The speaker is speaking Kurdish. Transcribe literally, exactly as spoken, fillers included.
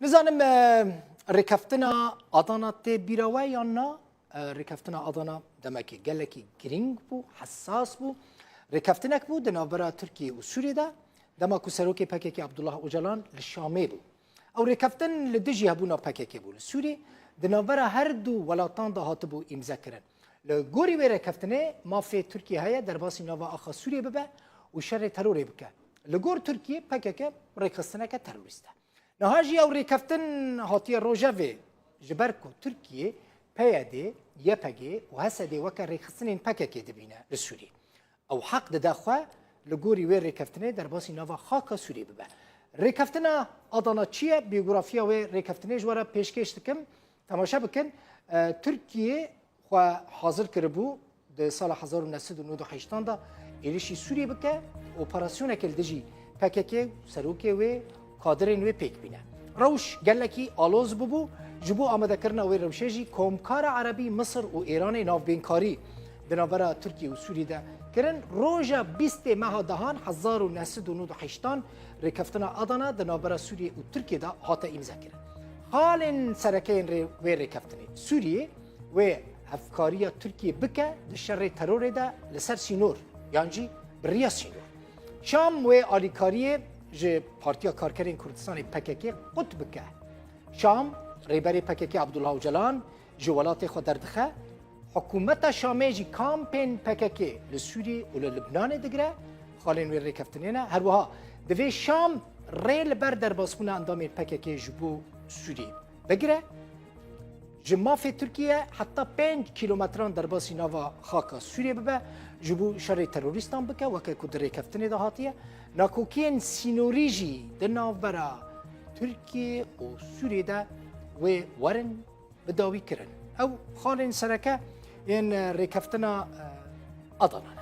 Nizanim, e, rêkeftina Adana tê bîra we yan na? E, rêkeftina Adana demekê gelekî girîng bû, hesas bû. Rêkeftinek bû di navbera Tirkiye û Sûriyê de, dema ku serokê P K K Abdullah Ocalan li Şamê bû. Ew rêkeftin li dijî hebûna P K K bû li Sûriyê, di navbera her du welatan de hatibû îmze kirin. Li gorî wê rêkeftinê mafê Tirkiye heye derbasî nava axa Sûriyê bibe û şerê terorê bike. Li gor Tirkiye P K K rêxistineke terorîst e. Niha jî ew rêkeftin hatiye rojevê, ji ber ku Tirkiye P Y D, Y P G û H S D weke rêxistinên P K K dibîne li Sûriyê. Ew heq dide xwe li gorî wê rêkeftinê derbasî nava xaka Sûriyê bibe. Rêkeftina Adana çi ye? Bîyografiya wê rêkeftinê ji we re pêşkêş dikim. Temaşe bikin. E, Tirkiye xwe hazir kiribû di sala hezar û neh sed û nod û heştan de êrişî Sûriyê bike, operasyoneke li dijî P K K û serokê wê, kadirên wê pêk bîne. Rewş gelekî aloz bûbû, ji bo amadekirina wê rewşê jî Komkara Erebî, Misir û Êranê navbênkarî di navbera Tirkiye û Sûriyê de kirin. Roja bîstê meha dehan hezar û neh sed û nod û heştan rêkeftina Adana di navbera Sûriyê û Tirkiye de hate îmzekirin. Xalên sereke yên rê-, wê rêkeftinê: Sûriyê wê hevkariya Tirkiyê bike di şerê terorê de li ser sînor, yan jî bi riya sînor. Şam wê alîkariyê ji Partiya Karkerên Kurdistanê, P K K, qut bike. Şam, rêberê P K K Abdullah Ocalan ji welatê xwe derdixe. Hikûmeta Şamê jî kampên P K K li Sûriyê û li Libnanê digire. Xalên wê rêkeftinê ne. Her wiha divê Şam rê li ber derbasbûna endamên P K K ji bo Sûriyê bigire. Ji mafê Tirkiye heta pênc kîlometran derbasî nava xaka Sûriyê bibe, ji bo şerê terorîstan bike, weke ku di rêkeftinê de hatiye. Nakokiyên sînorî jî di navbera Tirkiye û Sûriyê de wê werin bi dawî kirin. Ew xalên sereke yên, e, rêkeftina, e, Adana ne.